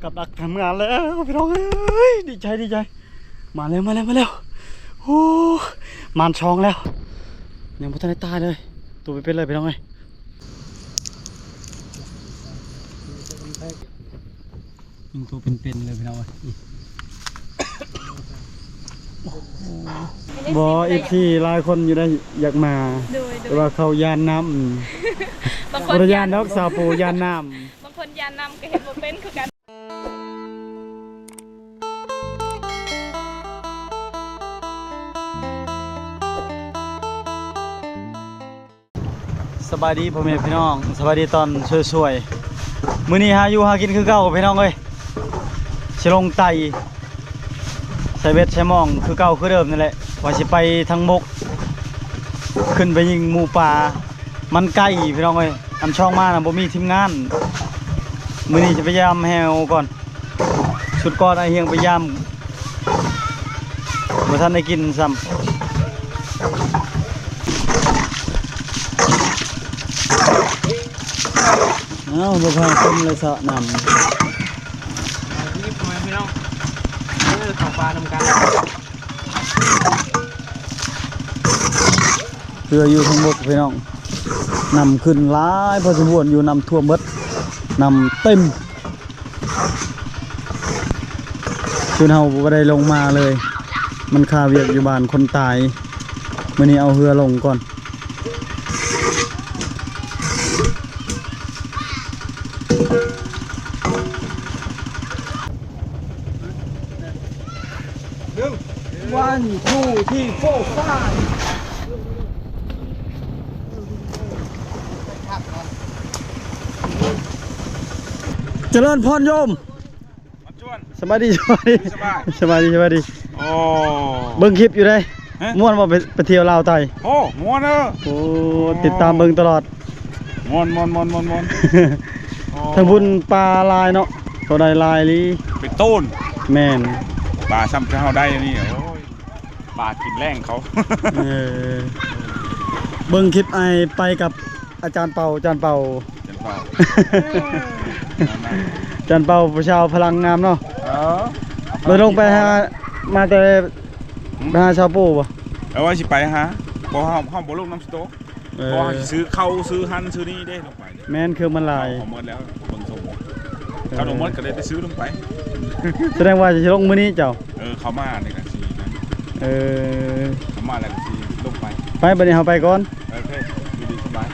ກັບດັກທຳງານແລ້ວພີ່ນ້ອງເອີຍ ດີໃຈ ດີໃຈ ມາແລ້ວ ມາແລ້ວ ມາແລ້ວ ໂອ້ ມານຊ່ອງແລ້ວ ຍັງບໍ່ທັນໄດ້ຕາຍເລີຍ ຕົວເປັນໆເລີຍພີ່ນ້ອງເອີຍ ຍັງຕົວເປັນໆເລີຍພີ່ນ້ອງເອີຍ ບໍ່ ເອັຟຊີຫຼາຍຄົນຢູ່ໄດ໋ ຢາກມາ ໂດຍໆ ແຕ່ວ່າເຂົາຢ້ານນ້ຳ ບາງຄົນ ບໍ່ໄດ້ຢ້ານດອກ ສາວປູຢ້ານນ້ຳ ບາງຄົນຢ້ານນ້ຳກໍເຮັດບໍ່ເປັນຄືກັນ. ສະບາຍດີພໍ່ແມ່ພີ່ນ້ອງ ສະບາຍດີຕອນສວຍໆ ມື້ນີ້ຫາຢູ່ຫາກິນຄືເກົ່າພີ່ນ້ອງເອີຍ ຊິລົງໄຕ່ ໃສ່ເບັດໃສ່ໝ່ອງຄືເກົ່າຄືເດີມນີ້ແຫຼະ ວ່າຊິໄປທາງບົກ ຂຶ້ນໄປຍິງໝູປ່າ ມັນໄກພີ່ນ້ອງເອີຍ ອັນຊ່ອງມານະບໍ່ມີທີມງານ ມື້ນີ້ຈະໄປຢາມແຮ່ວກ່ອນ ຊຸດກ່ອນອ້າຍຮຽງໄປຢາມ ບໍ່ທັນໄດ້ກິນຊ້ຳ ອ້າວ ບໍ່ພາຄົນເລີຍສະນ້ຳ ນີ້ພໍ່ແມ່ພີ່ນ້ອງ ເອີ ເຂົ້າປ່ານຳກັນ ເຮືອຢູ່ທາງບົກພີ່ນ້ອງ ນ້ຳຂຶ້ນຫຼາຍພໍສົມຄວນຢູ່ ນ້ຳຖ້ວມເບິດ ນ້ຳເຕັມ ຊຸມເຮົາບໍ່ໄດ້ລົງມາເລີຍ ມັນຄາວຽກຢູ່ບ້ານຄົນຕາຍ ມື້ນີ້ເອົາເຮືອລົງກ່ອນ. ຈະເລີນພອນໂຍມ ສະບາຍດີ ສະບາຍດີ ສະບາຍດີ ສະບາຍດີ ໂອ້ ເບິ່ງຄລິບຢູ່ເດ້ ຮະ ມ່ວນບໍ່ ໄປ ໄປທ່ຽວລາວໃຕ້ ໂອ້ ມ່ວນເດີ ໂອ້ ຕິດຕາມເບິ່ງຕະຫຼອດ ມ່ວນໆໆໆໆ ໂອ້ ທາງພຸ້ນປາຫຼາຍເນາະ ເຂົາໄດ້ຫຼາຍອີ່ຫຼີ ເປັນໂຕນ ແມ່ນ ປາຊ່ຳທີ່ເຮົາໄດ້ນີ້ ໂອ້ຍ ປາກິນແລ້ງເຂົາ ເອີ ເບິ່ງຄລິບອ້າຍໄປກັບອາຈານເປົາ ອາຈານເປົາ ຈານເປົາ ຈານເປົາ ຜູ້ຊາວພະລັງງາມເນາະ ເອີ ໄດ້ລົງໄປຫາ ມາແຕ່ ຫືມ ໄປຫາຊາວປູບໍ່ ເອີ ວ່າຊິໄປຫາ ບໍ່ ເຮົາ ເຮົາບໍ່ລົງນຳສະໂຕ ເອີ ເພາະວ່າຊິຊື້ເຂົ້າຊື້ຫັ້ນຊື້ນີ້ເດ້ ແມ່ນ ເຄື່ອງມັນຫຼາຍ ເອົາໝົດແລ້ວ ເບິ່ງຊົງ ເອີ ຄັນບໍ່ໝົດກໍໄດ້ໄປຊື້ລົງໄປ ສະແດງວ່າຊິລົງມື້ນີ້ເຈົ້າ ເອີ ເຂົ້າມານີ້ກໍຊິນັ້ນ ເອີ ເຂົ້າມາແລ້ວກໍຊິລົງໄປ ໄປ ບັດນີ້ເຮົາໄປກ່ອນ ໂອເຄ ຢູ່ດີສະບາຍ.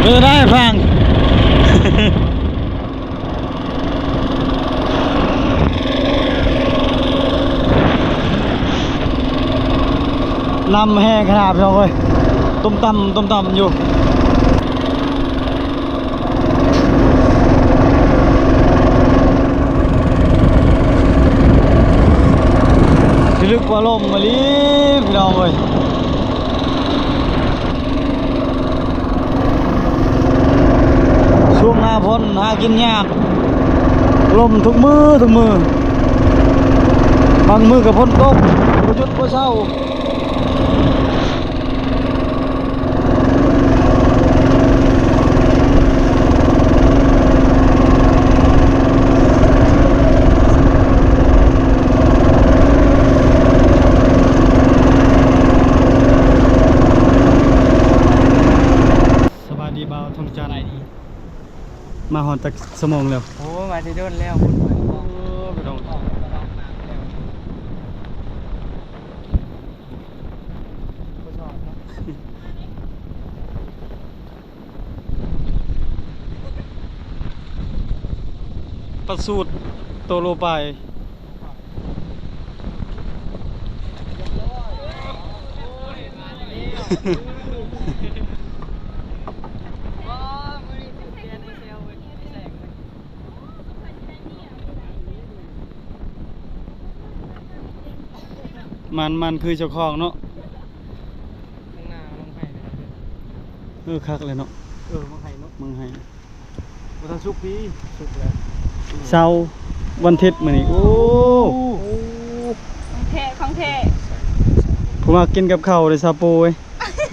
ເປັນຈັ່ງໃດຟັງ ນ້ຳແຮງຂະໜາດພີ່ນ້ອງເອີຍ ຕຸ້ມຕ່ຳ ຕຸ້ມຕ່ຳຢູ່. ອາລົມມາລີພີ່ນ້ອງເອີຍ ຊ່ວງໜ້າຝົນຫາກິນຍາກ ລົມທຸກມື້ ທຸກມື້ ບາງມື້ກໍຝົນຕົກ ບໍ່ຢຸດບໍ່ເຊົາ. ສະບາຍດີບ່າວທອງຈັນ ມາຮອດຈັກຊົ່ວໂມງແລ້ວ? ໂອ້ ມາແຕ່ດົນແລ້ວ ໂອ້ ພີ່ນ້ອງ. ປາສູດໂຕໂລປາຍ ມັນ ມັນຄືເຈົ້າຂອງເນາະ. ຂ້າງໜ້າມັນໄຫ ເອີ ຄັກເລີຍເນາະ. ເອີ ມັນໄຫເນາະ ມັນໄຫ ບໍ່ທັນສຸກພີ້ ສຸກແລ້ວ ເຊົ້າວັນທິດມື້ນີ້. ໂອ້ ຂອງແທ້ ຂອງແທ້ ຜູ້ມັກກິນກັບເຂົ້າເດ້ ຊາວໂປເອີຍ.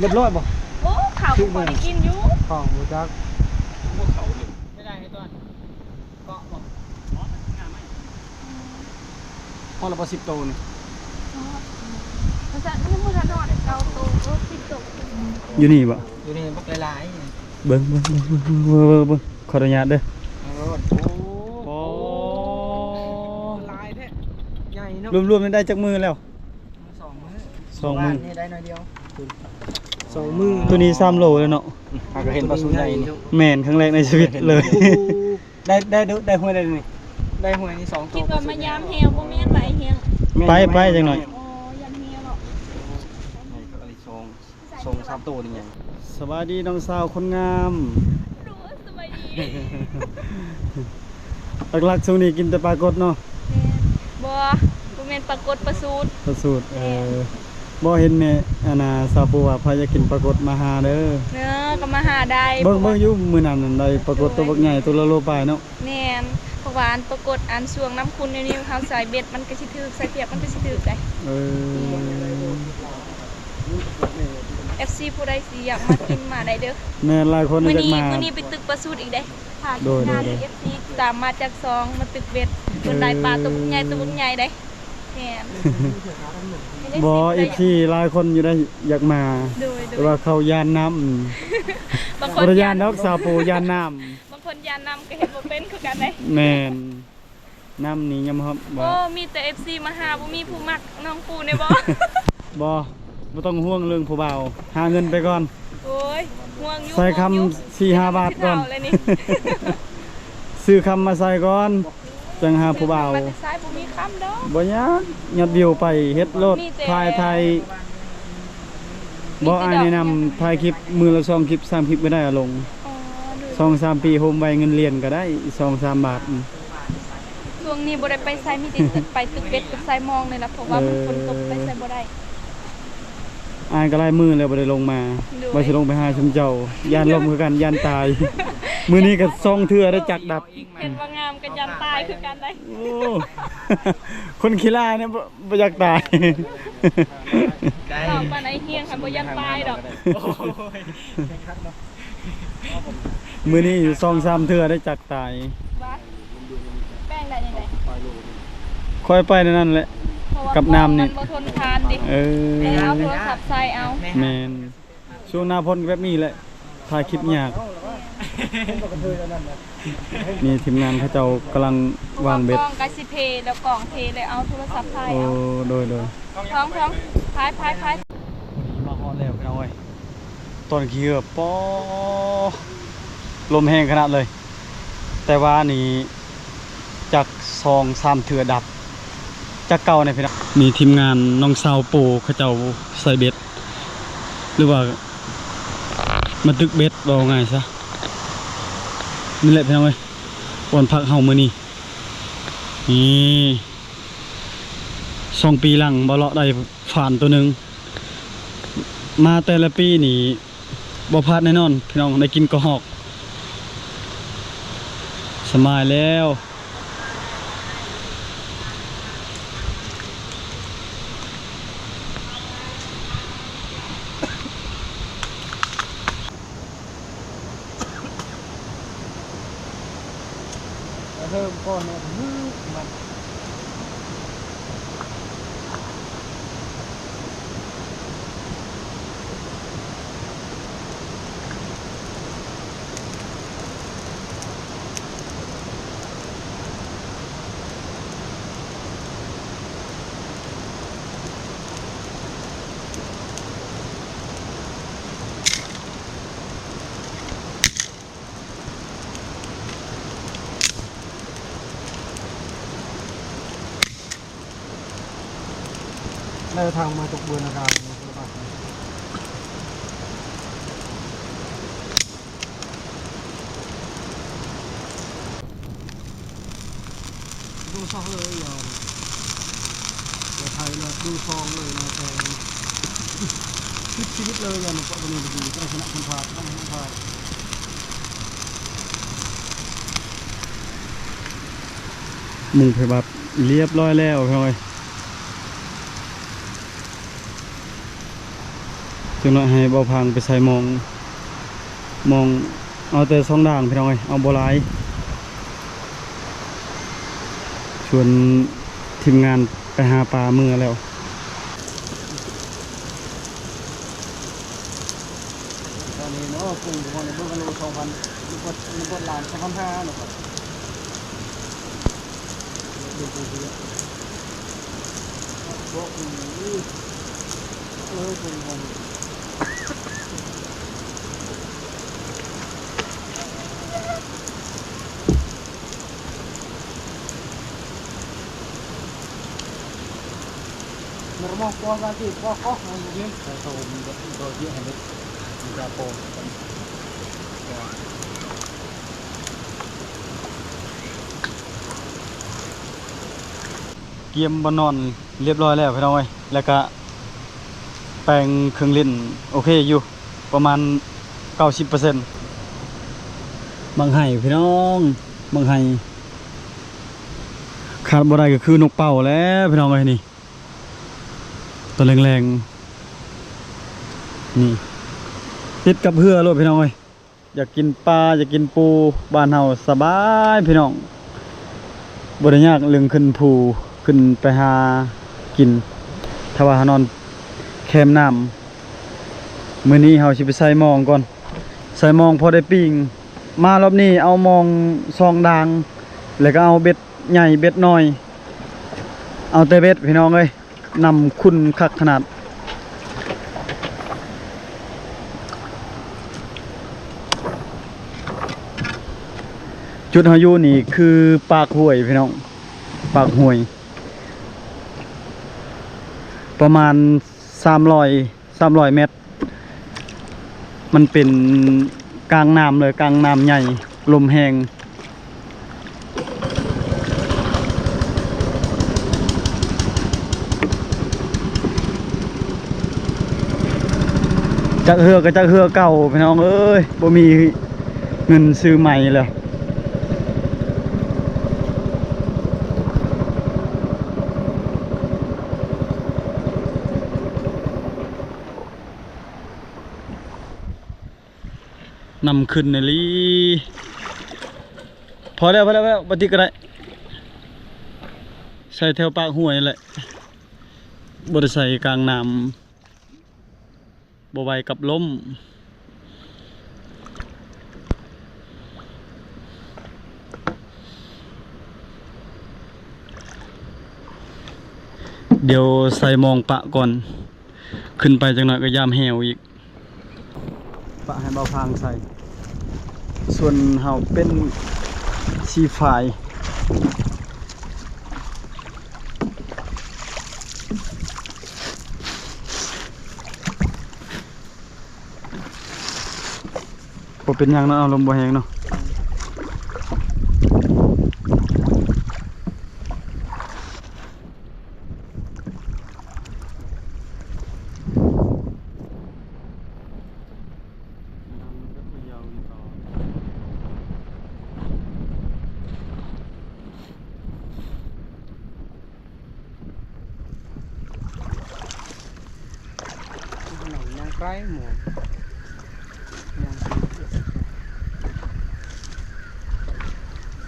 ຮຽບຮ້ອຍບໍ່? ໂອ້ ເຂົ້າກໍພໍໄດ້ກິນຢູ່ ຂອງບໍ່ຈັກ ບໍ່ເຂົ້າເລີຍ ໄດ້ໄດ້ໃຫ້ຕອນ ເກາະບໍ່? ຮອດແລ້ວບໍ່ ສິບໂຕນີ້? ຮອດ ເພາະສະນັ້ນຍັງບໍ່ທັນຮອດເກົ້າໂຕ ເອີ ສິບໂຕ. ຢູ່ນີ້ບໍ່? ຢູ່ນີ້ບັກຫຼາຍໆ ເບິ່ງ ເບິ່ງ ເບິ່ງ ເບິ່ງ ເບິ່ງ ເບິ່ງ ຂໍອະນຸຍາດເດີ. ໂອ້ ຫຼາຍແທ້ ໃຫຍ່ເນາະ. ລວມໆນີ້ໄດ້ຈັກມື້ແລ້ວ? ສອງມື້ ສອງມື້ ວານນີ້ໄດ້ໜ້ອຍດຽວ ສອງມື້. ໂຕນີ້ສາມໂລແລ້ວເນາະ. ຫາກໍເຫັນປາສູດໃຫຍ່ນີ້ ແມ່ນ ຄັ້ງແລກໃນຊີວິດເລີຍ. ໄດ້ ໄດ້ ໄດ້ຫ້ວຍໄດ້ນີ້ ໄດ້ຫ້ວຍນີ້ສອງໂຕ. ຄິດວ່າມາຢາມແຮວ ບໍ່ແມ່ນຫຼາຍແຮວ. ໄປ ໄປຈັກໜ້ອຍ. ອໍ ຢາມແຮວເນາະ ສອງ ສອງສາມໂຕນີ້ຫຍັງ. ສະບາຍດີນ້ອງສາວຄົນງາມ. ໂດຍ ສະບາຍດີ. ຫຼັກໆຊ່ວງນີ້ກິນແຕ່ປາກົດເນາະ. ແມ່ນ ບໍ່ ບໍ່ແມ່ນປາກົດ ປາສູດ. ປາສູດ ເອີ ບໍ່ເຫັນແມ່ ອັນນ່າ ສາວປູວ່າ ໃຜຢາກກິນປາກົດມາຫາເດີ. ເອີ ກໍມາຫາໄດ້ ເບິ່ງ ເບິ່ງຢູ່ມື້ນັ້ນນັ້ນ ໄດ້ປາກົດໂຕບັກໃຫຍ່ ໂຕລະໂລປາຍເນາະ. ແມ່ນ ເພາະວ່າອັນປາກົດ ອັນຊ່ວງນ້ຳຂຸ່ນແນວນີ້ ເຮົາໃສ່ເບັດມັນກໍຊິຖືກ ໃສ່ທຽບມັນກໍຊິຖືກໄດ໋. ເອີ ເອັຟຊີຜູ້ໃດຊິຢາກມາກິນມາໄດ້ເດີ. ແມ່ນ ຫຼາຍຄົນຢາກມາ. ມື້ນີ້ ມື້ນີ້ໄປຕຶກປາສູດອີກເດ້. ໂດຍ ໂດຍ ໂດຍ ເອັຟຊີຕາມມາຈາກຊ່ອງ ມາຕຶກເບັດ ເພິ່ນໄດ້ປາໂຕບັກໃຫຍ່ ໂຕບັກໃຫຍ່ເດ້. ແມ່ນ ບໍ່ ເອັຟຊີຫຼາຍຄົນຢູ່ໄດ໋ຢາກມາ. ໂດຍ ໂດຍ ແຕ່ວ່າເຂົາຢ້ານນ້ຳ. ບາງຄົນ ບໍ່ໄດ້ຢ້ານດອກ ສາວປູຢ້ານນ້ຳ. ບາງຄົນຢ້ານນ້ຳກໍເຮັດບໍ່ເປັນຄືກັນເດ້. ແມ່ນ ນ້ຳນີ້ຍອມຮັບວ່າ ໂອ້ ມີແຕ່ເອັຟຊີມາຫາ ບໍ່ມີຜູ້ມັກນ້ອງປູແດ່ບໍ່? ບໍ່ ບໍ່ຕ້ອງຫ່ວງເລື່ອງຜູ້ບ່າວ ຫາເງິນໄປກ່ອນ. ໂອ້ຍ ຫ່ວງຢູ່ ໃສ່ຄຳ ຫ່ວງຢູ່ ສີ່ຫ້າບາດກ່ອນ ແລ້ວນີ້ ຊື້ຄຳມາໃສ່ກ່ອນ ຈັ່ງຫາຜູ້ບ່າວ. ມາແຕ່ໃສ ບໍ່ມີຄຳດອກ. ບໍ່ຍາກ ຍອດວິວໄປ ເຮັດໂລດ ມີແຕ່ ຖ່າຍ ຖ່າຍ ບໍ່ ມີແຕ່ ອ້າຍແນະນຳ ດອກ ຖ່າຍຄລິບມື້ລະສອງຄລິບ ສາມຄລິບກໍໄດ້ ເອົາລົງ. ອໍ ໂດຍ ສອງສາມປີໂຮມໄວ້ ເງິນຫຼຽນກໍໄດ້ ສອງສາມບາດ. ອືມ ຊ່ວງນີ້ບໍ່ໄດ້ໄປໃສ ມີແຕ່ໄປຕຶກເບັດກັບໃສ່ມອງນີ້ລະ ເພາະວ່າມັນ ເອີ ຝົນຕົກ ໄປໃສບໍ່ໄດ້. ອ້າຍກໍຫຼາຍມື້ແລ້ວບໍ່ໄດ້ລົງມາ. ໂດຍ ວ່າຊິລົງໄປຫາຊຸມເຈົ້າ ຢ້ານລົມຄືກັນ ຢ້ານຕາຍ. ມື້ນີ້ກໍສອງເທື່ອໄດ້ຈັກດັບ. ເຫັນວ່າງາມກໍຢ້ານຕາຍຄືກັນໄດ໋. ໂອ້ ຄົນຂີ້ລ້ານີ້ບໍ່ ບໍ່ຢາກຕາຍ. ເວົ້າປານໄອ້ຮຽງຫັ້ນບໍ່ຢ້ານຕາຍດອກ. ໂອ້ຍ ມື້ນີ້ສອງສາມເທື່ອໄດ້ຈັກຕາຍ. ວ່າແປ້ງໄດ້ຈັ່ງໃດ? ຂ້ອຍໄປແນວນັ້ນແຫຼະ ເພາະວ່າ ກັບນ້ຳນີ້ ມັນບໍ່ທົນທານເດ້. ເອີ ເອົາໂທລະສັບໃສ່ເອົາ. ແມ່ນ ຊ່ວງໜ້າຝົນແບບນີ້ແຫຼະ ຖ່າຍຄລິບຍາກ. ນີ້ທີມງານເຂົາເຈົ້າກຳລັງວາງເບັດ ກອງກະຊິເພ ແລ້ວກອງເພ ແລ້ວເອົາໂທລະສັບຖ່າຍເອົາ. ໂອ້ ໂດຍ ໂດຍ ທ້ອງ ທ້ອງ ພາຍ ພາຍ ພາຍ. ພໍດີມາຮອດແລ້ວພີ່ນ້ອງເອີຍ ຕອນຂີ່ເຮືອ ປໍ ລົມແຮງຂະໜາດເລີຍ ແຕ່ວ່ານີ້ ຈັກສອງສາມເທື່ອດັບ ຈັກເກົ່າແດ່ພີ່ນ້ອງ. ນີ້ທີມງານນ້ອງສາວໂປເຂົາເຈົ້າໃສ່ເບັດ ຫຼືວ່າມາຕຶກເບັດ ເວົ້າງ່າຍຊະ. ນີ້ແຫຼະພີ່ນ້ອງເອີຍ ບ່ອນພັກເຮົາມື້ນີ້ ນີ້ ສອງປີຫຼັງ ບໍ່ເລາະໄດ້ຟານໂຕໜຶ່ງ. ມາແຕ່ລະປີນີ້ບໍ່ພາດແນ່ນອນ ພີ່ນ້ອງ ໄດ້ກິນກະຮອກ. ສະບາຍແລ້ວ. ເລີ່ມກ່ອນເນາະ ມັນ ແລ້ວທາງມາຕົກເບືອນອາກາດ ດູສອງເລີຍ ໄທເລີຍ ດູສອງເລີຍນະ ແຕ່ ຄລິບຊີວິດເລີຍ ເພາະວ່ານີ້ ລັກສະນະຄົນພາດ ຄົນພາດ. ມຸງໄຟບັດລຽບຮ້ອຍແລ້ວ ພີ່ນ້ອງເອີຍ. ຈັກໜ້ອຍໃຫ້ບ່າວພາງໄປໃສ່ມອງ ມອງ ເອົາແຕ່ສອງດ່າງ ພີ່ນ້ອງເອີຍ ເອົາບໍ່ຫຼາຍ. ຊວນທີມງານໄປຫາປາເມືອແລ້ວ. ຕອນນີ້ເນາະ ກຸ້ງປະມານ ເບິ່ງໂລສອງພັນ ນ້ຳບົດ ນ້ຳບົດລານ ສອງພັນຫ້າເນາະ. ກຽມບ່ອນນອນລຽບຮ້ອຍແລ້ວ ພີ່ນ້ອງເອີຍ ແລ້ວກະແປງເຄື່ອງຫຼິ້ນໂອເຄຢູ່ ປະມານເກົ້າສິບເປີເຊັນ. ບັກໄຫ ພີ່ນ້ອງ ບັກໄຫ ຂາດບໍ່ໄດ້ກໍຄືນົກເປົ້າແຫຼະ ພີ່ນ້ອງເອີຍ ນີ້ ຕອນແລງໆ ນີ້ ຕິດກັບເຮືອໂລດ ພີ່ນ້ອງເອີຍ. ຢາກກິນປາ ຢາກກິນປູ ບ້ານເຮົາສະບາຍ ພີ່ນ້ອງ ບໍ່ໄດ້ຍາກເລື່ອງຂຶ້ນພູ ຂຶ້ນໄປຫາກິນ ຖ້າວ່າເຮົານອນແຄມນ້ຳ. ມື້ນີ້ເຮົາຊິໄປໃສ່ມອງກ່ອນ ໃສ່ມອງພໍໄດ້ປີ້ງ. ມາລອບນີ້ເອົາມອງສອງດ່າງ ແລ້ວກໍເອົາເບັດໃຫຍ່ເບັດນ້ອຍ ເອົາແຕ່ເບັດ ພີ່ນ້ອງເອີຍ. ນ້ຳຂຸ່ນຄັກຂະໜາດ. ຈຸດເຮົາຢູ່ນີ້ຄືປາກຫ້ວຍ ພີ່ນ້ອງ ປາກຫ້ວຍ ປະມານສາມຮ້ອຍ ສາມຮ້ອຍແມັດ. ມັນເປັນກາງນ້ຳເລີຍ ກາງນ້ຳໃຫຍ່ ລົມແຮງ. ຈັກເຮືອກໍຈັກເຮືອເກົ່າ ພີ່ນ້ອງເອີຍ ບໍ່ມີເງິນຊື້ໃໝ່ແລ້ວ. ນ້ຳຂຶ້ນອີ່ຫຼີ. ພໍແລ້ວ ພໍແລ້ວ ບໍ່ຕິດກໍໄດ້. ໃສ່ແຖວປາກຫ້ວຍແຫຼະ ບໍ່ໄດ້ໃສ່ກາງນ້ຳ ບໍ່ໄຫວກັບລົ້ມ. ດຽວໃສ່ມອງປະກ່ອນ. ຂຶ້ນໄປຈັກໜ້ອຍກໍຢາມແຫ້ວອີກ. ປະໃຫ້ເບົາພາງໃສ່ ສ່ວນເຮົາເປັນສີຝ້າຍ. ບໍ່ເປັນຫຍັງເນາະ ລົມບໍ່ແຮງເນາະ. ໄກໝໍ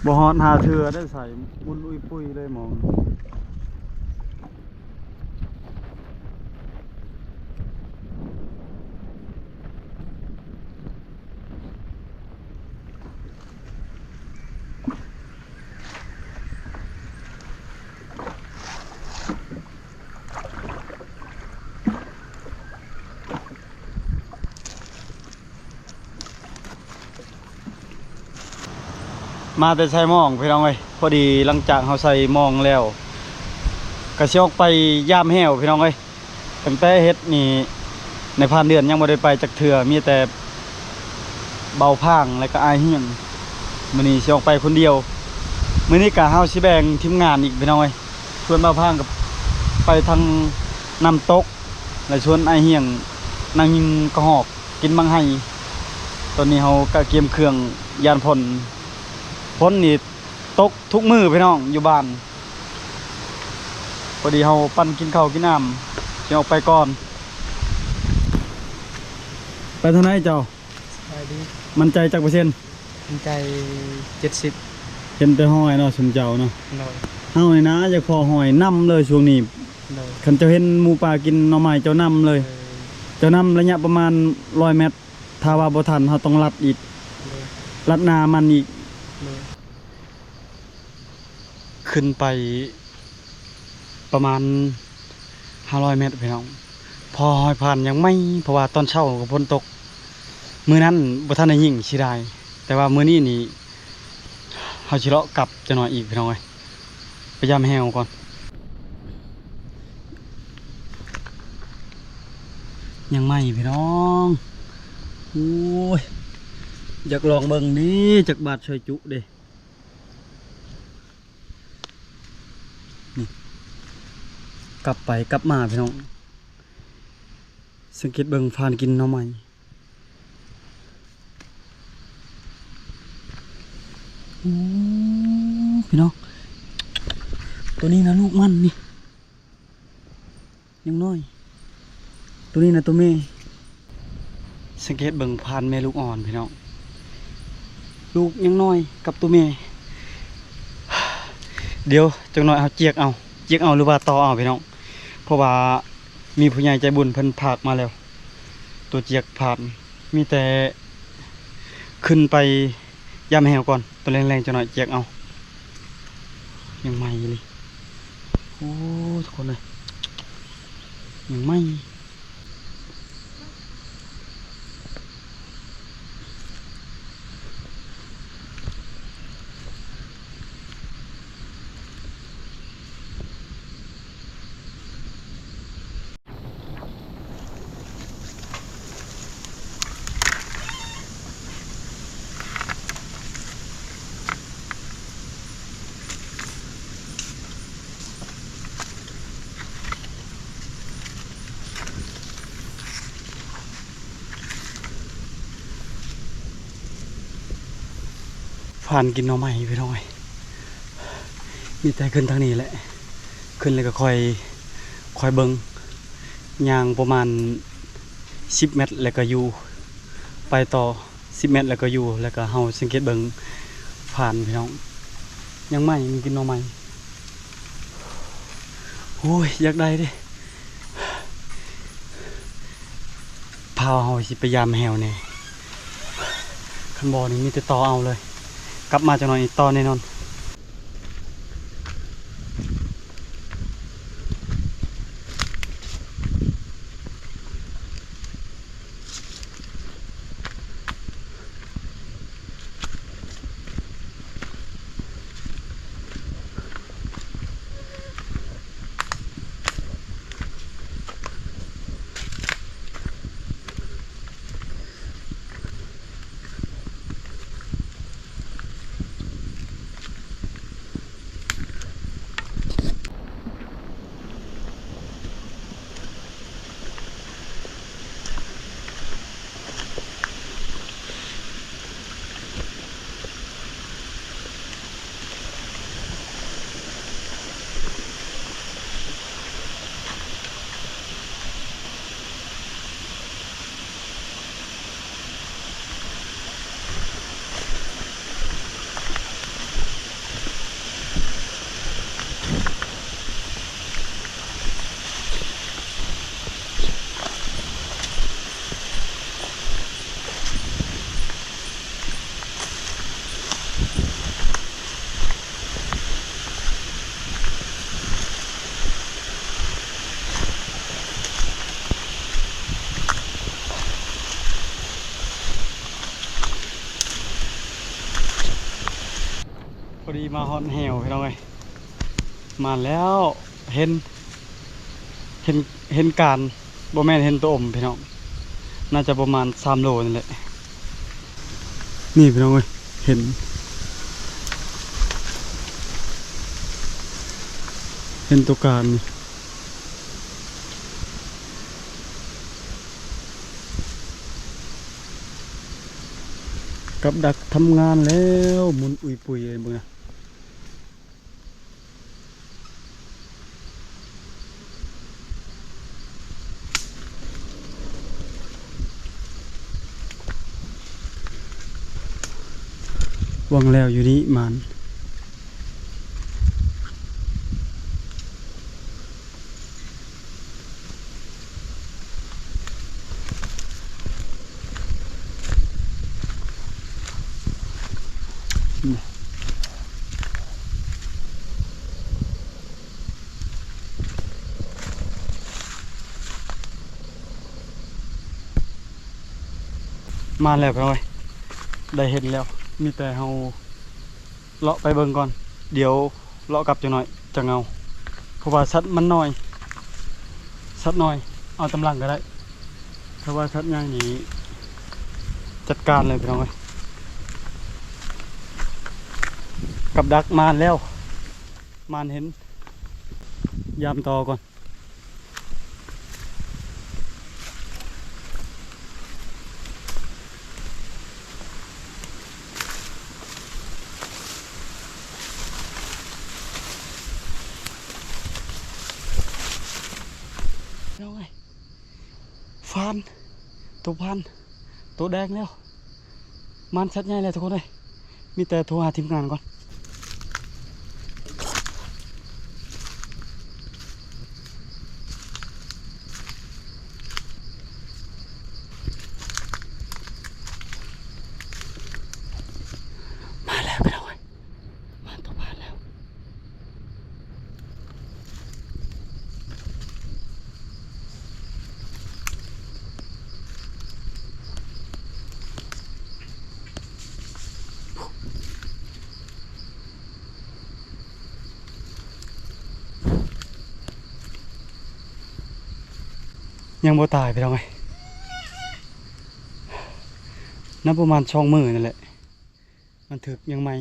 ບໍ່ຮອດຫ້າເທື່ອໄດ້ໃສ່ ໝຸ່ນອຸຍປຸຍເລີຍໝໍ. ມາແຕ່ໃສ່ໝອງພີ່ນ້ອງເອີຍ ພໍດີຫຼັງຈາກເຮົາໃສ່ໝອງແລ້ວ ກະຊິອອກໄປຢາມແຫ້ວພີ່ນ້ອງເອີຍ. ຕັ້ງແຕ່ເຮັດນີ້ ໃນຜ່ານເດືອນຍັງບໍ່ໄດ້ໄປຈັກເທື່ອ ມີແຕ່ເບົາພາງ ແລະກະອ້າຍຮຽງ. ມື້ນີ້ຊິອອກໄປຄົນດຽວ ມື້ນີ້ກະເຮົາຊິແບ່ງທີມງານອີກພີ່ນ້ອງເອີຍ. ຊວນເບົາພາງກະໄປທາງນ້ຳຕົກ ແລະຊວນອ້າຍຮຽງນັ່ງຍິງກະຮອກ ກິນບັກໄຮ. ຕອນນີ້ເຮົາກະກຽມເຄື່ອງຢ້ານຝົນ ຝົນນີ້ຕົກທຸກມື້ພີ່ນ້ອງຢູ່ບ້ານ. ພໍດີເຮົາປັ່ນກິນເຂົ້າກິນນ້ຳ ຊິອອກໄປກ່ອນ. ໄປທາງໃດເຈົ້າ? ສະບາຍດີ. ໝັ້ນໃຈຈັກເປີເຊັນ? ໝັ້ນໃຈເຈັດສິບ. ເຫັນແຕ່ຮອຍເນາະ ຊຸມເຈົ້າເນາະ. ໂດຍ. ເຮົານີ້ນະ ຢາກພໍ້ຮອຍນຳເລີຍຊ່ວງນີ້. ໂດຍ. ຄັນເຈົ້າເຫັນໝູປ່າກິນໜໍ່ໄມ້ ເຈົ້ານຳເລີຍ. ເອີ. ເຈົ້ານຳໄລຍະປະມານຮ້ອຍແມັດ. ຖ້າວ່າບໍ່ທັນ ເຮົາຕ້ອງລັດອີກ. ໂດຍ. ລັດໜ້າມັນອີກ. ໂດຍ. ຂຶ້ນໄປປະມານຫ້າຮ້ອຍແມັດພີ່ນ້ອງ ພໍ້ຮອຍຜ່ານຍັງໃໝ່ ເພາະວ່າຕອນເຊົ້າກະຝົນຕົກ. ມື້ນັ້ນບໍ່ທັນໄດ້ຍິງ ເສຍດາຍ. ແຕ່ວ່າມື້ນີ້ນີ້ ເຮົາຊິເລາະກັບຈັກໜ້ອຍອີກພີ່ນ້ອງເອີຍ ໄປຢາມແຫ້ວກ່ອນ. ຍັງໃໝ່ພີ່ນ້ອງ. ໂອ້ຍ ຢາກລອງເບິ່ງເດ້ ຈັກບາດຊ່ອຍຈຸເດ້. ນີ້ ກັບໄປກັບມາພີ່ນ້ອງ ສັງເກດເບິ່ງຟານກິນໜໍ່ໄມ້. ໂອ້ ພີ່ນ້ອງ ໂຕນີ້ນະລູກມັນນີ້ ຍັງນ້ອຍ. ໂຕນີ້ນະໂຕແມ່. ສັງເກດເບິ່ງພານແມ່ລູກອ່ອນພີ່ນ້ອງ ລູກຍັງນ້ອຍກັບໂຕແມ່. ດຽວຈັກໜ້ອຍເຮົາຈຽກເອົາ ຈຽກເອົາ ຫຼືວ່າຕໍ່ເອົາພີ່ນ້ອງ ເພາະວ່າມີຜູ້ໃຫຍ່ໃຈບຸນເພິ່ນຝາກມາແລ້ວ ໂຕຈຽກພານ. ມີແຕ່ຂຶ້ນໄປຢາມແຫ້ວກ່ອນ ຕອນແລງໆຈັກໜ້ອຍຈຽກເອົາ. ຍັງໃໝ່ອີ່ຫຼີ. ໂອ້ ທຸກຄົນເອີຍ ຍັງໃໝ່. ຟານກິນໜໍ່ໄມ້ພີ່ນ້ອງເອີຍ. ມີແຕ່ຂຶ້ນທາງນີ້ແຫຼະ ຂຶ້ນແລ້ວກະຄ່ອຍ ຄ່ອຍເບິ່ງ ຍ່າງປະມານສິບແມັດແລ້ວກະຢູ່ ໄປຕໍ່ສິບແມັດແລ້ວກະຢູ່ ແລ້ວກະເຮົາສັງເກດເບິ່ງຟານພີ່ນ້ອງ. ຍັງໃໝ່ ມັນກິນໜໍ່ໄມ້. ໂອ້ຍ ຢາກໄດ້ເດ້. ພາວເຮົາຊິໄປຢາມແຫ້ວແດ່ ຄັນບໍ່ນີ້ມີແຕ່ຕໍ່ເອົາເລີຍ. ກັບມາຈັກໜ້ອຍນີ້ຕໍ່ແນ່ນອນ. ທີ່ມາຮອດແຮ້ວພີ່ນ້ອງເອີຍ ມາແລ້ວ ເຫັນ ເຫັນ ເຫັນການ ບໍ່ແມ່ນເຫັນໂຕອົມພີ່ນ້ອງ ໜ້າຈະປະມານສາມໂລນີ້ແຫຼະ ນີ້ພີ່ນ້ອງເອີຍ ເຫັນ ເຫັນໂຕການນີ້. ກັບດັກທຳງານແລ້ວ ໝຸນອຸຍປຸຍເລີຍເບິ່ງນະ. ຫວັງແລ້ວຢູ່ນີ້ໝານ. ມາແລ້ວພີ່ນ້ອງເອີຍ ໄດ້ເຫັນແລ້ວ ມີແຕ່ເຮົາ ເລາະໄປເບິ່ງກ່ອນ ດຽວເລາະກັບຈັກໜ້ອຍຈັ່ງເອົາ ເພາະວ່າສັດມັນນ້ອຍ ສັດນ້ອຍເອົາຕາມຫຼັງກໍໄດ້ ຖ້າວ່າສັດໃຫຍ່ນີ້ຈັດການເລີຍພີ່ນ້ອງເອີຍ. ກັບດັກມາແລ້ວ ມາເຫັນ ຢາມຕໍ່ກ່ອນ. ເອົາໄວ້ ຟານ ໂຕຟານ ໂຕແດງແລ້ວ ມານສັດໃຫຍ່ແລ້ວທຸກຄົນເອີຍ ມີແຕ່ໂທຫາທີມງານກ່ອນ. ມາແລ້ວພີ່ນ້ອງເອີຍ ມາຕົກປາແລ້ວ. ຍັງບໍ່ຕາຍພີ່ນ້ອງເອີຍ ນັບປະມານສອງມື້ນັ້ນແຫຼະ ມັນຖືກຍັງໃໝ່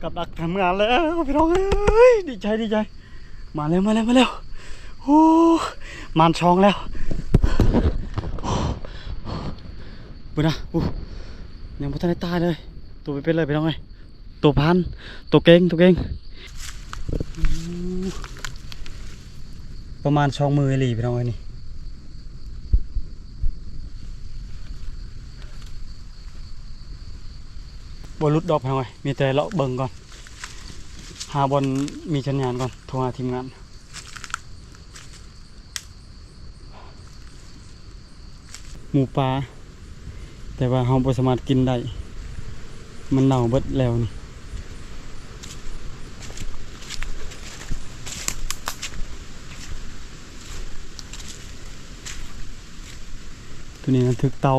ກັບດັກທຳງານແລ້ວພີ່ນ້ອງເອີຍ ດີໃຈ ດີໃຈ ມາແລ້ວ ມາແລ້ວ ມາແລ້ວ ໂອ້ ມານສອງແລ້ວ ເບິ່ງນະ ໂອ້ ຍັງບໍ່ທັນໄດ້ຕາຍເລີຍ ໂຕເປັນໆເລີຍພີ່ນ້ອງເອີຍ ໂຕພັນ ໂຕເກັ່ງ ໂຕເກັ່ງ ປະມານສອງມື້ອີ່ຫຼີພີ່ນ້ອງເອີຍນີ້ ບໍ່ຫຼຸດດອກພີ່ນ້ອງເອີຍ ມີແຕ່ເລາະເບິ່ງກ່ອນ ຫາບ່ອນມີສັນຍານກ່ອນ ໂທຫາທີມງານ. ໝູປ່າ ແຕ່ວ່າເຮົາບໍ່ສາມາດກິນໄດ້ ມັນເນົ່າເບິດແລ້ວນີ້ ໂຕນີ້ມັນຖືກເຕົາ.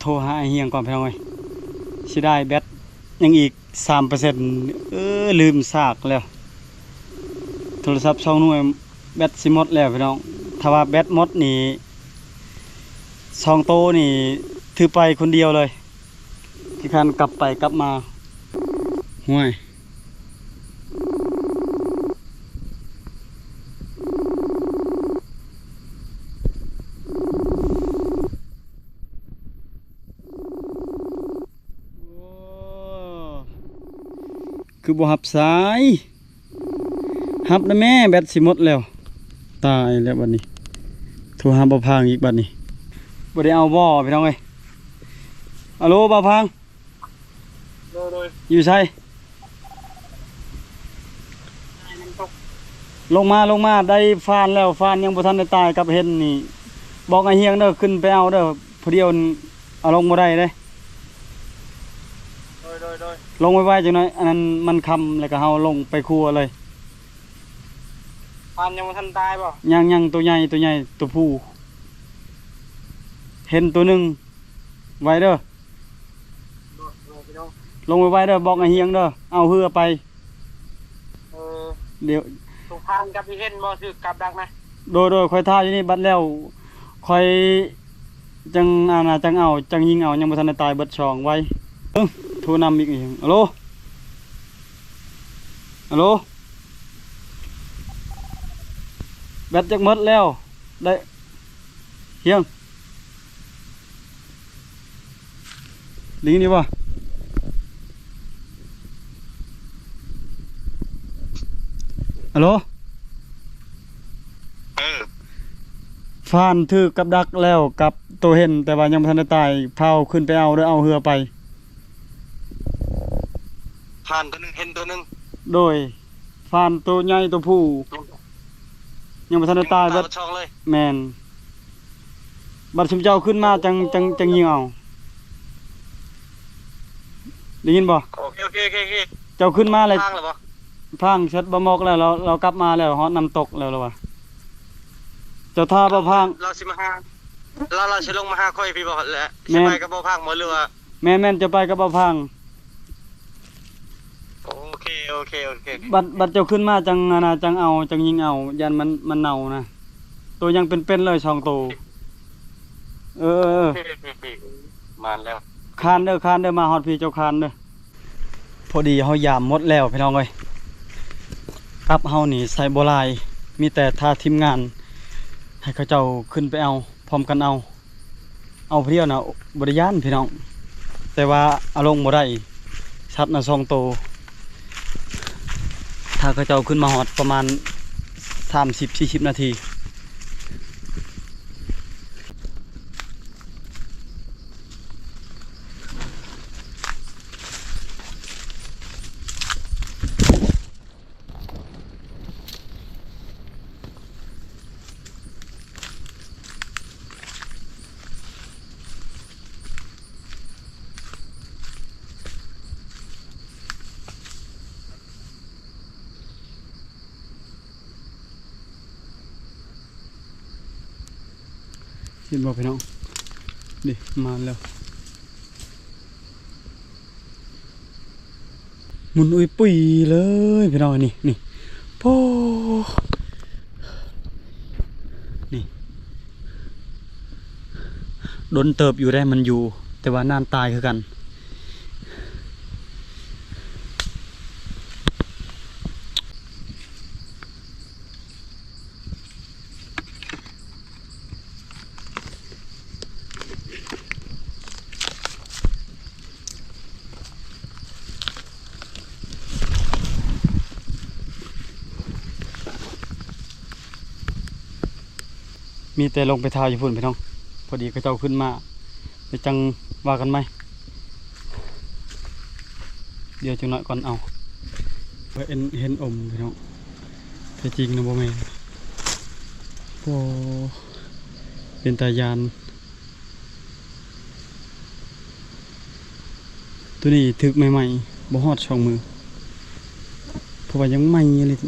ໂທຫາອ້າຍຮຽງກ່ອນພີ່ນ້ອງເອີຍ ເສຍດາຍແບັດຍັງອີກສາມເປີເຊັນ ເອີ ລືມສາກແລ້ວ ໂທລະສັບສອງໜ່ວຍແບັດຊິໝົດແລ້ວພີ່ນ້ອງ ຖ້າວ່າແບັດໝົດນີ້ ສອງໂຕນີ້ຖືໄປຄົນດຽວເລີຍ ຂີ້ຄ້ານກັບໄປກັບມາ ຫ້ວຍ. ຄືບໍ່ຮັບສາຍ ຮັບນະແມ່ ແບັດຊິໝົດແລ້ວ ຕາຍແລ້ວບັດນີ້ ໂທຫາບ່າວພາງອີກບັດນີ້ ບໍ່ໄດ້ເອົາບໍ່ພີ່ນ້ອງເອີຍ ອາໂລ ບ່າວພາງ. ໂດຍ ໂດຍ ຢູ່ໃສ? ລົງມາ ລົງມາ ໄດ້ຟານແລ້ວ ຟານຍັງບໍ່ທັນໄດ້ຕາຍກັບເຫັນນີ້ ບອກອ້າຍຮຽງເດີ ຂຶ້ນໄປເອົາເດີ ຜູ້ດຽວເອົາລົງບໍ່ໄດ້ເດ້. ໂດຍ ໂດຍ ໂດຍ ລົງໄວໆຈັກໜ້ອຍ ອັນນັ້ນມັນຄ່ຳ ແລ້ວກໍເຮົາລົງໄປຄົວເລີຍ. ຟານຍັງບໍ່ທັນຕາຍບໍ່? ຍັງ ຍັງ ໂຕໃຫຍ່ ໂຕໃຫຍ່ ໂຕຜູ້. ເຫັນໂຕໜຶ່ງ ໄວເດີ ລົງໄວໆເດີ ບອກອ້າຍຮຽງເດີ ເອົາເຮືອໄປ. ເອີ ດຽວ ໂຕພານກັບອີເຫັນບໍ່ ຖືກກັບດັກນະ. ໂດຍໆ ຂ້ອຍຖ້າຢູ່ນີ້ ບັດແລ້ວຂ້ອຍຈັ່ງ ອັນນ່າ ຈັ່ງເອົາ ຈັ່ງຍິງເອົາ ຍັງບໍ່ທັນໄດ້ຕາຍ ເບິດສອງ ໄວ. ເອີ ໂທນຳອີກ. ອາໂລ ອາໂລ ແບັດຈັກໝົດແລ້ວ ໄດ້ ຮຽງ ໄດ້ຍິນຢູ່ບໍ່? ອາໂລ ເອີ ຟານຖືກກັບດັກແລ້ວ ກັບໂຕເຫັນ ແຕ່ວ່າຍັງບໍ່ທັນໄດ້ຕາຍ ພາວຂຶ້ນໄປເອົາເດີ ເອົາເຮືອໄປ. ຟານໂຕໜຶ່ງ ເຫັນໂຕໜຶ່ງ. ໂດຍ ຟານໂຕໃຫຍ່ໂຕຜູ້ ຍັງບໍ່ທັນໄດ້ຕາຍເບິດ. ແມ່ນ ບັດຊຸມເຈົ້າຂຶ້ນມາ ຈັ່ງ ຈັ່ງ ຈັ່ງຍິງເອົາ ໄດ້ຍິນບໍ່? ໂອເຄ ໂອເຄ ໂອເຄ ໂອເຄ ເຈົ້າຂຶ້ນມາແລ້ວ ພັງແລ້ວບໍ່? ພັງ ເສັດບໍ່ໝອກແລ້ວ ລາວ ລາວກັບມາແລ້ວ ຮອດນ້ຳຕົກແລ້ວ ລາວວ່າ ເຈົ້າຖ້າບໍ່ພັງ ລາວຊິມາຫາ ລາວ ລາວຊິລົງມາຫາຂ້ອຍພີ້ບໍ່ ແລະ ຊິໄປກັບບໍ່ພັງບໍ່ ຫຼືວ່າ? ແມ່ນ ແມ່ນ ເຈົ້າໄປກັບບໍ່ພັງ. ໂອເຄ ໂອເຄ ໂອເຄ ບັດ ບັດເຈົ້າຂຶ້ນມາ ຈັ່ງ ອັນນ່າ ຈັ່ງເອົາ ຈັ່ງຍິງເອົາ ຢ້ານມັນ ມັນເນົ່ານະ ໂຕຍັງເປັນໆເລີຍ ສອງໂຕ. ເອີ ໂອເຄ ໂອເຄ ໂອເຄ ມາແລ້ວ ຄານເດີ ຄານເດີ ມາຮອດພີ້ເຈົ້າຄານເດີ. ພໍດີເຮົາຢາມໝົດແລ້ວພີ່ນ້ອງເອີຍ ກັບເຮົານີ້ໃສ່ບໍ່ຫຼາຍ ມີແຕ່ຖ້າທີມງານໃຫ້ເຂົາເຈົ້າຂຶ້ນໄປເອົາ ພ້ອມກັນເອົາ ເອົາຜູ້ດຽວນະ ບໍ່ໄດ້ຢ້ານພີ່ນ້ອງ ແຕ່ວ່າເອົາລົງບໍ່ໄດ້ ສັດນະສອງໂຕ ຖ້າເຂົາເຈົ້າຂຶ້ນມາຮອດປະມານສາມສິບ ສີ່ສິບນາທີ. ເຫັນບໍ່ພີ່ນ້ອງ? ນີ້ ມາແລ້ວ ໝຸ່ນອຸຍປຸຍເລີຍພີ່ນ້ອງ ນີ້ ນີ້ ໂອ້ ນີ້ ດົນເຕີບຢູ່ໄດ໋ມັນຢູ່ ແຕ່ວ່ານານຕາຍຄືກັນ. ມີແຕ່ລົງໄປຖ່າຍຢູ່ພຸ້ນພີ່ນ້ອງ ພໍດີເຂົາເຈົ້າຂຶ້ນມາ ແລ້ວຈັ່ງວ່າກັນໃໝ່ ດຽວຈັກໜ້ອຍກ່ອນ. ເອົາ ເຫັນ ເຫັນອົມພີ່ນ້ອງ ແທ້ຈິງນະບໍ່ແມ່ນ. ໂອ້ ເປັນຕາຢ້ານ. ໂຕນີ້ຖືກໃໝ່ໆ ບໍ່ຮອດສອງມື້ ເພາະວ່າຍັງໃໝ່ອີ່ຫຼີ.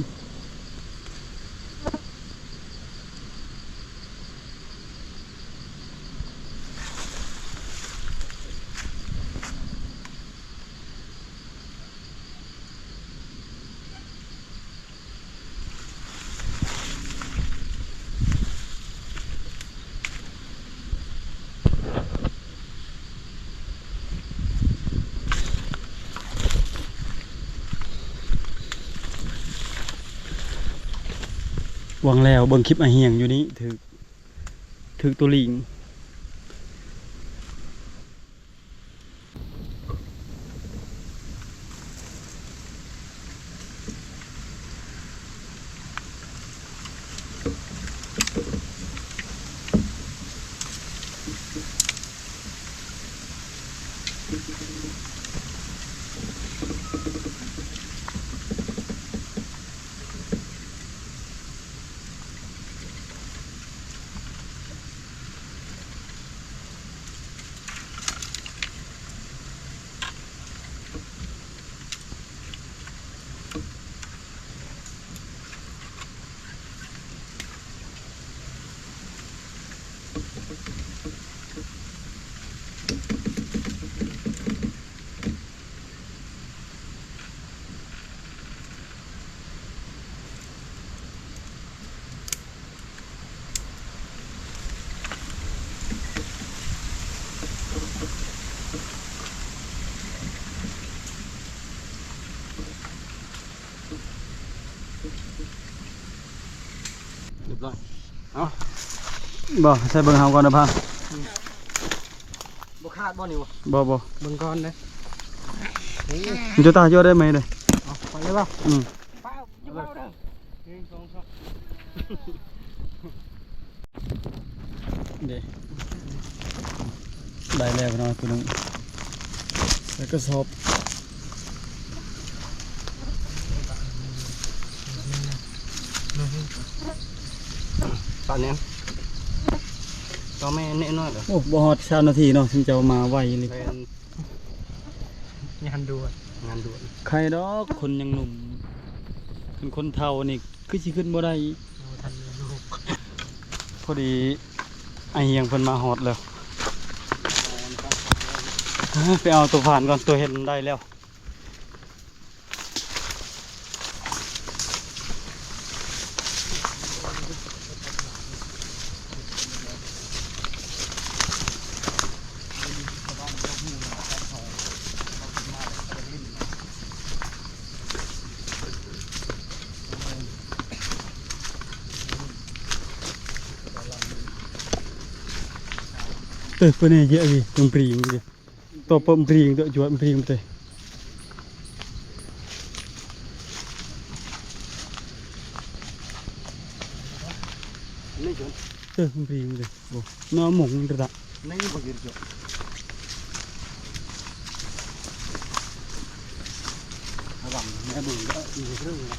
ຫວັງແລ້ວ ເບິ່ງຄລິບອ້າຍຮຽງຢູ່ນີ້ ຖືກ ຖືກໂຕລີງ. ໂ ເອົາ ບໍ່ ໃສ່ເບິ່ງເຮົາກ່ອນເດີພັງ. ບໍ່ຂາດບໍ່ນີ້ບໍ່? ບໍ່ ບໍ່ ເບິ່ງກ່ອນເດ້. ມັນຈະຕາຍຢູ່ໄດ້ໄໝເດ້? ເອົາ ໄປເລີຍບໍ່? ອືມ ໄປ ຢ່າເວົ້າເດີ. ໜຶ່ງ ສອງ ສາມ ເດ້ ໄດ້ແລ້ວເນາະ ຕົວໜຶ່ງ ໃສ່ກະສອບ. ປານນີ້ ຕໍ່ແມ່ແນ່ນອນເດີ. ໂອ້ ບໍ່ຮອດຊາວນາທີເນາະ ເຈົ້າມາໄວອີ່ຫຼີ. ແມ່ນ ງານດ່ວນ ງານດ່ວນ. ໄຄດອກ ຄົນຍັງໜຸ່ມ ຄັນຄົນເຖົ້ານີ້ຄືຊິຂຶ້ນບໍ່ໄດ້. ບໍ່ທັນໄດ້ລູກ ພໍດີອ້າຍຮຽງເພິ່ນມາຮອດແລ້ວ. ໄປເອົາຕົວຟານກ່ອນ ຕົວເຫັນໄດ້ແລ້ວ. ເຕີ ເປີດແນ່ເຍາະອີ່ ຕົງປຣີງເດ ໂຕເປີມປຣີງ ໂຕຈວດປຣີງເຕ. ເຕີ ປຣີງເດ ໂອ້ ໜ້າມົງເດ. ລະວັງແມ່ເບິ່ງເດີ ອີກເລື່ອງນະ.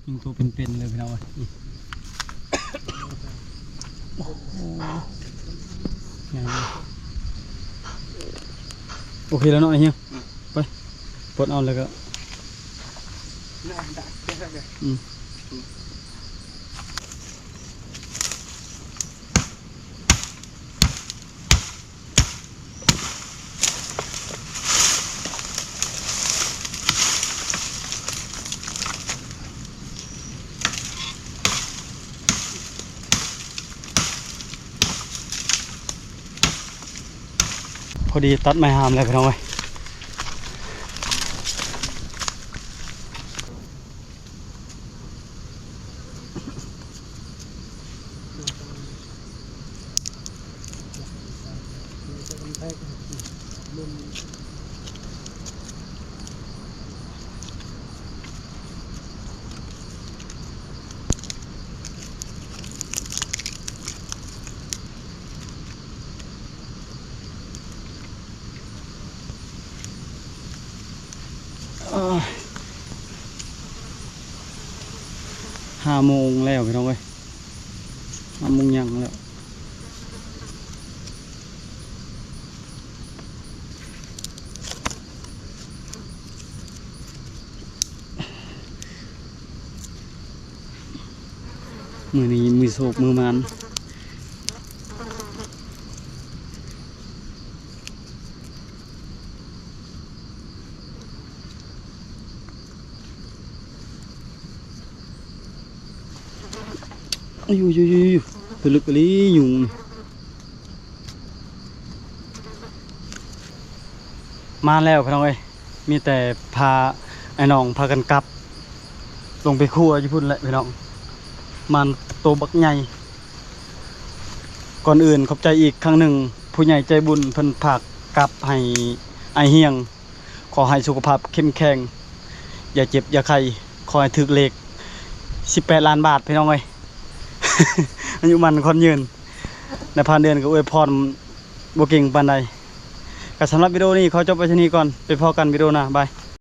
ຍິງໂຕເປັນໆເລີຍພີ່ນ້ອງເອີຍ. ໂອ້ໂຫ ໃຫຍ່ເລີຍ. ໂອເຄແລ້ວເນາະ ອ້າຍຮຽງ ໄປ ປົດເອົາແລ້ວກໍ ອືມ. ພໍດີຕັດໄມ້ຫາມແລ້ວ ພີ່ນ້ອງເອີຍ. ອ່າ ຫ້າໂມງແລ້ວພີ່ນ້ອງເອີຍ ຫ້າໂມງຫຍັງແລ້ວ. ມື້ນີ້ມື້ໂຊກມື້ໝານ. ຢູ່ໆໆໆ ຄືລຶກອີ່ຫຼີຍຸງນີ້. ມາແລ້ວພີ່ນ້ອງເອີຍ ມີແຕ່ພາອ້າຍນ້ອງພາກັນກັບ ລົງໄປຄົວຢູ່ພຸ້ນແຫຼະພີ່ນ້ອງ. ມາໂຕບັກໃຫຍ່. ກ່ອນອື່ນຂອບໃຈອີກຄັ້ງໜຶ່ງ ຜູ້ໃຫຍ່ໃຈບຸນເພິ່ນຝາກກັບໃຫ້ອ້າຍຮຽງ. ຂໍໃຫ້ສຸຂະພາບເຂັ້ມແຂງ ຢ່າເຈັບຢ່າໄຂ້ ຂໍໃຫ້ຖືກເລກສິບແປດລ້ານບາດພີ່ນ້ອງເອີຍ. ອາຍຸໝັ້ນຂວັນຍືນ ນາຍພານເດືອນກໍອວຍພອນບໍ່ເກັ່ງປານໃດ. ກໍສຳລັບວິດີໂອນີ້ຂໍຈົບໄວ້ເທົ່ານີ້ກ່ອນ ໄປພໍ້ກັນວິດີໂອໜ້າ ບາຍ.